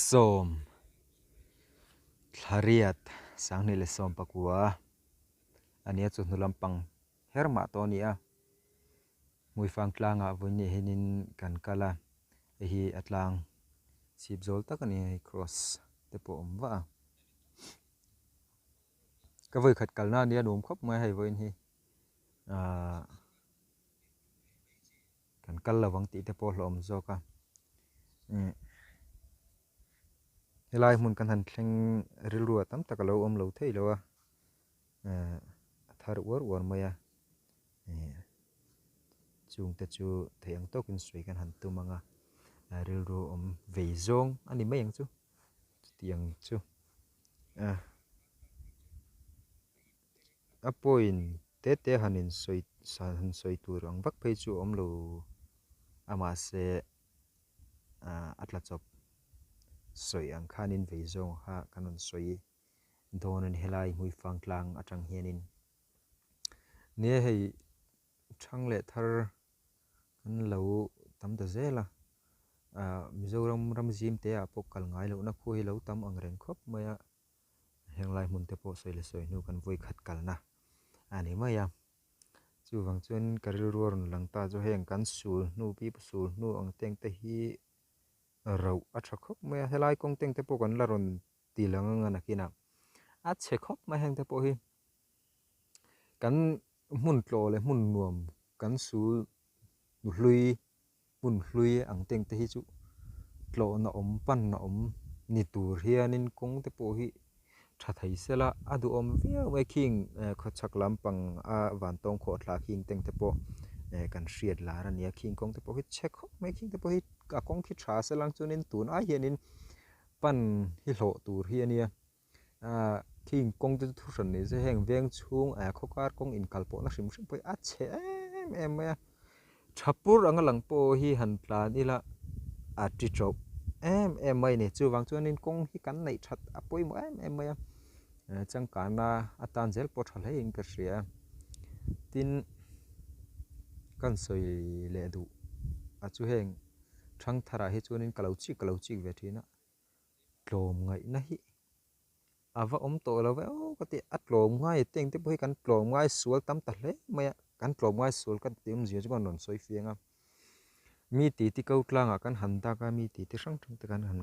Sawm thla riat sanghnih leh sawm pakua a nia chu hnu lampang her mah tawh a ni a hmuifang tlangah vawiin hianin kan kal a hei hi a tlang chhip zawl tak a ni a hei cross te pawh a awm vah a ka vawikhat kalna a nia nuam khawp mai a hei vawiin hi ahh. Kan kal lo ang tih te pawh hlawm zawk a ihh helai hmun kan han thleng rilru ah tam tak a lo awm lo thei lo a ehh a thar uar uar mai a ihh chung te chu theih ang tawkin sawi kan han tum ang a rilru awm vei zawng a ni mai ang chu chutiang chu a. A point te te han in sawi han sawi tur ang vak phei chu a awm lo a mahse ah a tla chawp sawi ang khanin vei zawng kha kan rawn sawi dawn a ni helai hmuifang tlang atang hianin nia hei thang leh thar kan lo tam ta zel a ah Mizoram ram zim te ah pawh kal ngai lohna khu hi lo tam ang reng khawp mai a. Henglai hmun te pawh sawi leh sawi hnu kan vawi khat kalna a ni mai a. Chuvang chuan ka rilru a rawn lang ta chu heng kan sul hnu pipu sul hnu ang teng te hi rauh a tha khawp mai a. Helai kawng teng te pawh kan la rawn ti lang anga nakinah a chhe khawp mai heng te pawh hi. Kan hmun tlawh leh hmun nuam kan sul hlui hmun hlui ang teng te hi chu tlawhna awm panna awm ni tur hianin kawng te pawh hi tha thei sela a duhawm viau mai khing eh khawchhak lampang a vantawng khawhthla khing teng te pawh eh kan hriat lar a nia khing kawng te pawh hi chhe khawp mai khing te pawh hi a kawng khi tha sela ang chuanin tun ai hianin pan hi hlawh tur hi a nia ah khing kawng te chu thu hran ni se heng veng chhung ah khaw kar kawng inkal pawhna hrim hrim pawh hi a chhe em em mai a tha pur anga lang pawh hi han tlan ila a ti tauh em em mai a ni chuvang chuanin kawng hi kan neih that a pawimawh em em mai a changkanna atan zel pawh tha hle in ka hria tin kan sawi leh duh a chu heng thangtharah hi chuanin ka lo chik ka lo chik ve thin a. Tlawm ngaihna hi a va awm tawh lo ve aw ka ti a tlawm ngai te engte pawh hi kan tlawm ngai sual tam ta hle mai a kan tlawm ngai sual ka ti awmzia chu kan rawn sawi fiang a mi titi ko tlangah kan han dak a mi titi hrang hrang te kan han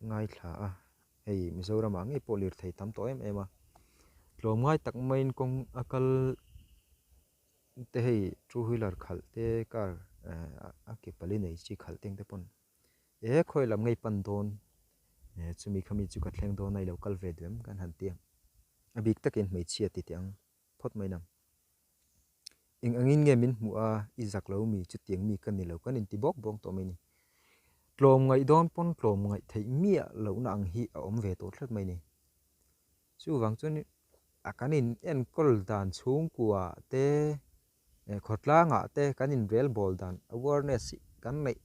ngaithla a hei Mizoramah ngei pawh lirthei tam tawh em em a tlawm ngai tak maiin kawng a kal te hei two wheeler khalh te car a ke pali nei chi khalh te engte pawn. E khawi lam ngei pan dawn e chumi khami chu ka thleng dawn a i lo kal ve duh em kan han ti a a bik takin hmeichhia ti teh ang phawt mai nang eng angin nge min hmuh a i zak lo mi chutiang mi ka ni lo kan inti bawk bawk tawh mai ni tlawm ngaih dawn pawn tlawm ngaih theih miah lohna ang hi a awm ve tawh tlat mai ni chuvang chuan a kan in enkawl dan chhungkua te Khawtlangah te kan inrel bawl dan awareness hi kan neih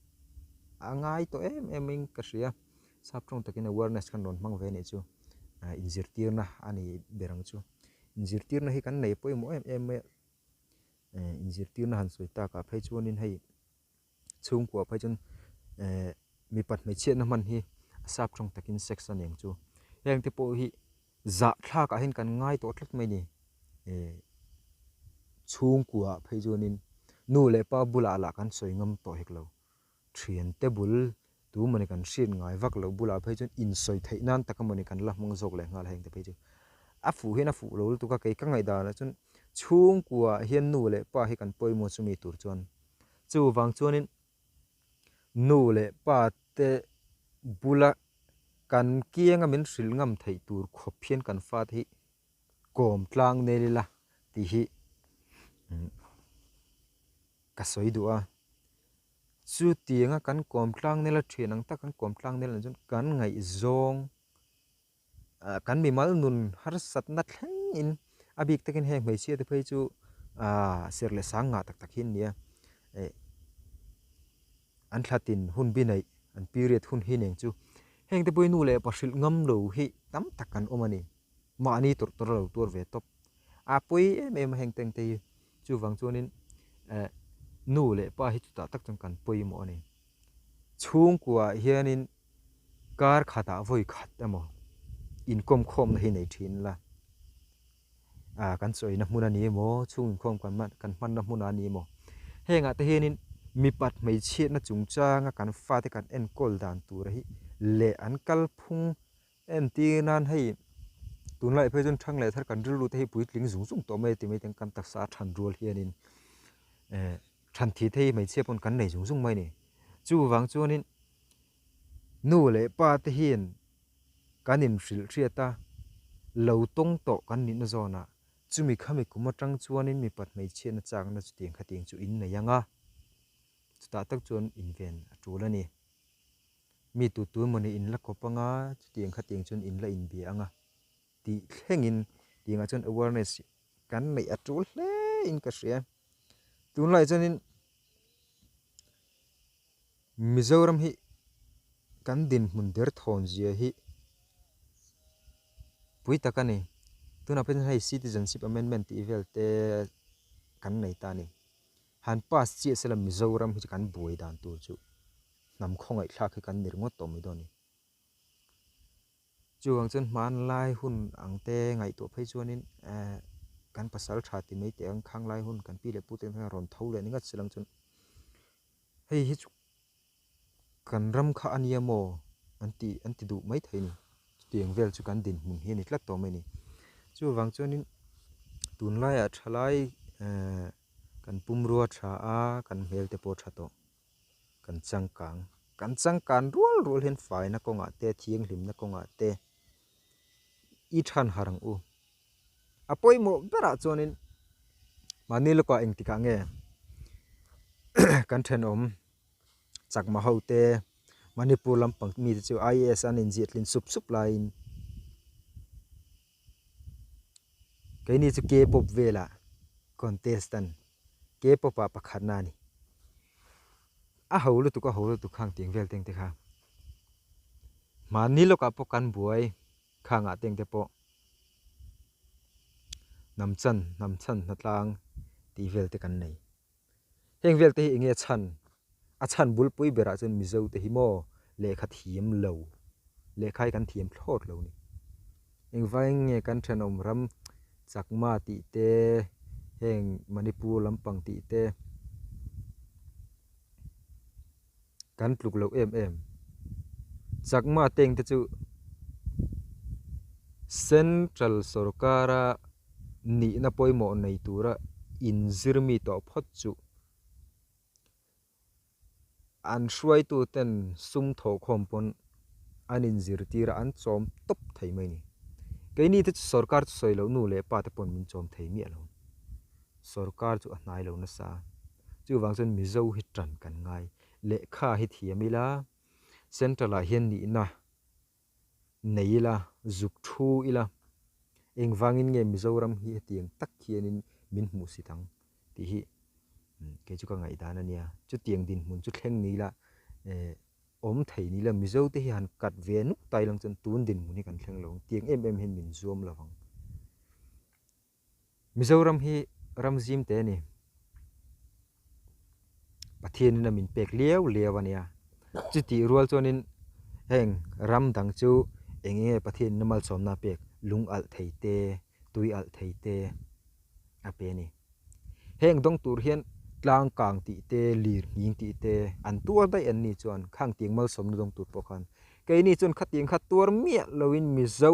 a ngai tawh em em in ka hria. Sap tawng takin awareness khan rawn hmang ve anih chu inzirtirna a ni ber ang chu. Inzirtirna hi kan nei pawimawh em em mai a, inzirtirna han sawi takah phei chuanin hei chhungkua phei chuan mipat hmeichhiatna hman hi a sap tawng takin sex a ni ang chu. Heng te pawh hi zahthlakah hian kan ngai tawh tlat mai a ni. Chhungkua phei chuanin nu leh pa bulah lah kan sawi ngam tawh hek lo. Thiante bul tu mawni kan hriat ngai vak loh bulah phei chuan insawi theih nan tak emawni kan la hmang zawk leh nghal heng te phei chu. A fuh hian a fuh lo lutuk a, kei ka ngaihdanah chuan chhungkua hian nu leh pa hi kan pawimawh chumi tur chuan. Chuvang chuanin nu leh pa te bula kan kianga min hrilh ngam theih tur khawp hian kan fate hi kawm tlang nel ila tih hi ka sawi duh a. Chutianga kan kawm tlang nel a thian ang tak kan kawm tlang nel ang chuan kan ngaihzawng kan mimal nun harsatna thlengin a bik takin heng hmeichhia te phei chu aaa serh leh sang ngah tak tak hi an ni a eh an thla tin hun bi neih an period hun hi nen chu heng te pawh hi nu leh pa hrilh ngam lo hi tam tak an awm a ni mahni tawrh tawrh a lo tuar ve tawp a pawi em em a heng teng te hi chuvang chuanin eh nu leh pa hi chutah tak chuan kan pawimawh a ni chhungkuaah hianin. Kar khatah vawi khat emaw inkawm khawmna hi nei thin la, ah kan chawina hmun a ni emaw, chhung inkhawm kan hman kan hmanna hmun a ni emaw, hengah te hianin mipat hmeichhiatna chungchanga kan fate kan enkawl dan tura hi leh an kalphung entir nan hei tunlai phei chuan thang leh thar kan rilru te hi puitling zung zung tawh mai a ti mai te kan taksa a than rual hianin eh than thih te hi hmeichhia pawn kan nei zung zung mai a ni. Chuvang chuanin Nu leh pa te hian kan inhrilh hriat a, lo tawng tawh kan nihna zawnah chumi khami kum atang chuanin mipat hmeichhiatna chakna chutiang khatiang chu in nei ang a, chutah tak chuan inven a tul a ni. Mi tu tu emawni in la kawp ang a, chutiang khatiang chuan in la inbia ang a tih thlengin tiangah chuan awareness kan neih a tul hle in ka hria. Tunlaiah chuanin Mizoram hi kan dinhmun der thawn zia hi pui tak a ni. Tunah phei chuan hei Citizenship Amendment tih vel te kan nei ta a ni. Han pass chiah sela Mizoram hi chu kan buai dan tur chu hnam khawngaihthlak hi kan ni ringawt tawh mai dawn a ni. Chuvang chuan hmanlai hun ang te ngaihtuah phei chuanin eh kan pasal tha ti mai teh ang khanglai hun kan pi leh pu te khan rawn tho leh ni ngat se lang chuan hei hi chu kan ram kha a nia maw an ti an ti duh mai thei a ni. Chutiang vel chu kan dinhmun hi a ni tlat tawh mai a ni. Chuvang chuanin tunlaiah thalai eh kan pumrua tha a kan hmel te pawh tha tawh. Kan changkang, kan changkan rual rual hian faina kawngah te, thianghlimna kawngah te i than har ang u. A pawimawh berah chuanin mahni lawkah engtikah nge kan thenawm chakma ho te, Manipur lampang mite chu IAS an inziah tlin sup sup laiin keini chu K-pop velah contestant K-pop ah pakhatna a ni. A ho lutuk a ho lutuk khang tiang vel teng te kha. Mahni lawkah pawh kan buai khangah teng te pawh hnam chan hnam chhan hnatlang tih vel te kan nei. Heng vel te hi enge chhan? A chhan bulpui berah chuan Mizo te hi maw lehkha thiam lo, lehkha hi kan thiam thlawt lo ni. Engvangin nge kan thenawm ram Chakma tih te, heng Manipur lampang tih te kan tluk loh em em. Chakma teng te chu Central sorkara nihna pawimawh nei tura inzir mi tawh phawt chu An hruaituten sum thawhkhawm pawn an inzirtir a, an chawm tawp thei mai a ni. Keini te chu sorkar chu sawi loh nu leh pa te pawn min chawm thei miah lo. Sorkar chu a hnai lo nasa. Chuvang chuan Mizo hi tan kan ngai. Lehkha hi thiam ila, Central ah hian nihna nei ila, zuk thu ila, engvangin nge Mizoram hi hetiang tak hianin min hmuh sit ang tih hi kei chu ka ngaihdan a nia. Chutiang dinhmun chu thleng ni ila, eh awm thei ni ila Mizo te hi han kat ve nuk ta ilang chuan tun dinhmun hi kan thleng lo ang, tiang em em hian min zuam lo vang. Mizoram hi ram zim te a ni. Pathianin a min pek liau liau a nia. Chutih rual chuanin heng ram dang chu eng nge Pathianin a malsawmna a pek lung alh thei te, tui alh thei te a pe a ni. Heng dawng tur hian tlang kang tih te, lir nghing tih te an tuar daih an ni chuan khang tiang malsawmna dawng tur pawh khan keini chuan khatiang kha tuar miah loin Mizo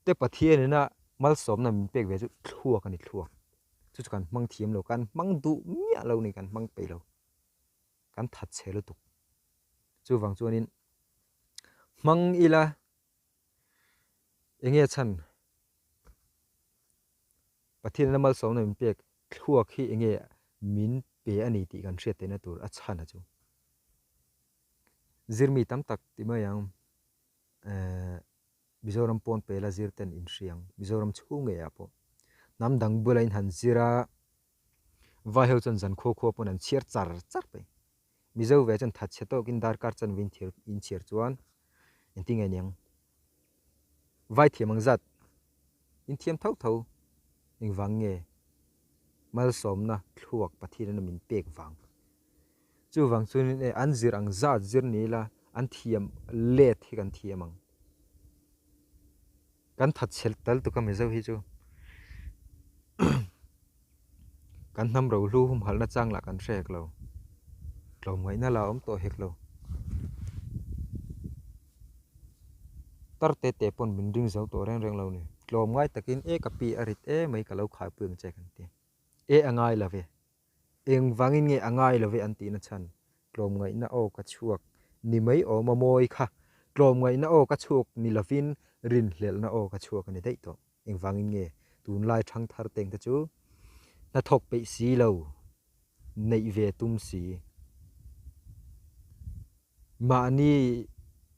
te Pathianina malsawmna min pek ve chu thluak a ni thluak. Chu chu kan hmang thiam lo, kan hmang duh miah lo ni, kan hmang peih lo. Kan that chhe lutuk. Chuvang chuanin hmang ila enge chhan Pathianina malsawmna min pek thluak hi enge min pe a ni tih kan hriat theihna tur a chhan a chu. Zirmi tam tak ti mai ang eh Mizoram pawn pela zir ten in hriang Mizoram chhung ngeiah pawh hnam dang bula in han zir a, vai ho chuan zan khua khua pawn an chhiar char char mai. Mizo ve chuan thatchhe tawkin darkar chanve in thiar in chhiar chuan engtin nge niang vai thiam ang zat in thiam tho tho engvang nge malsawmna thluak Pathian in a min pek vang. Chuvang chuanin e an zir ang zat zir ni ila. An thiam let hi kan thiam ang. Kan thatchhe tal tuk a Mizo hi chu. Kan hnam rohlu humhalhna chang lah kan hre hek lo. Tlawmngaihna lah a awm tawh hek lo. Tar te te pawn min ring zo tawh reng reng lo ni. Tlawmngai takin e ka pi a rit e mai ka lo khaipui ang che kan ti. E a ngai lo ve. Engvangin nge a ngai lo ve an tihna chhan? Tlawmngaihna aw ka chhuak ni mai awm a mawi kha. Tlawmngaihna aw ka chhuak ni lovin rinhlelhna aw ka chhuak a ni daih tawh. Engvangin nge tunlai thangthar teng te chu hnathawk peih si lo, neih ve tum si. Mahni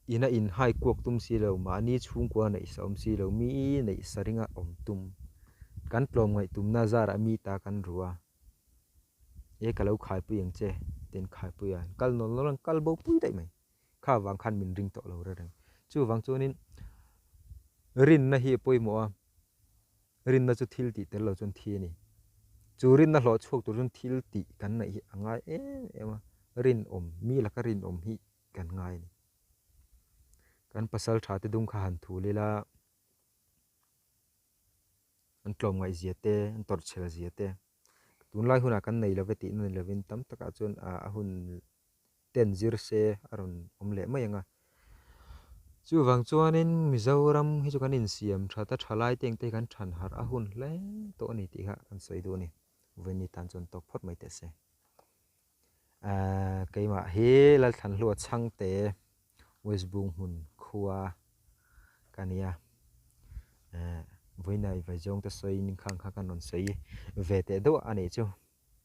ina inhai kuak tum si lo, mahni chhungkua neih sa awm si lo, mi neih sa ringa awm tum. Kan tlawmngaih tumna zarah mi ta kan ru a, e ka lo khaipui ang che tiin khaipui a, kal nawl nawl an kal bo pui daih mai. Kha vang khan min ring tawh lo reng. Chuvang chuanin rinna hi a pawimawh a, rinna chu thil tih tel lo chuan thi a ni. Chu rinna hlawh chhuak tur chuan thil tih kan neih hi a ngai em em a, rinawm, mi laka rinawm hi kan ngai a ni. Kan pasal tha te dung kha han thul ila, an tlawmngaih zia te, an tawrhchhel zia te, tunlai hunah kan nei love tihna ni lovin tam takah chuan a hun ten zir se a rawn awm leh mai ang a. Chuvang chuanin Mizoram hi chu kan insiam that a tha lai te engte hi kan than harh a hun hle tawh a ni tih kha kan sawi duh a ni. Vawiin ni tan chuan tawk phawt mai teh se. Ahh keimah hi Lalthlanhlua Chhangte West Bunghmun khua ka nia. Ahh vawiinah i vaizawng te sawiin khang kha kan rawn sawi ve teh deuh a nih chu.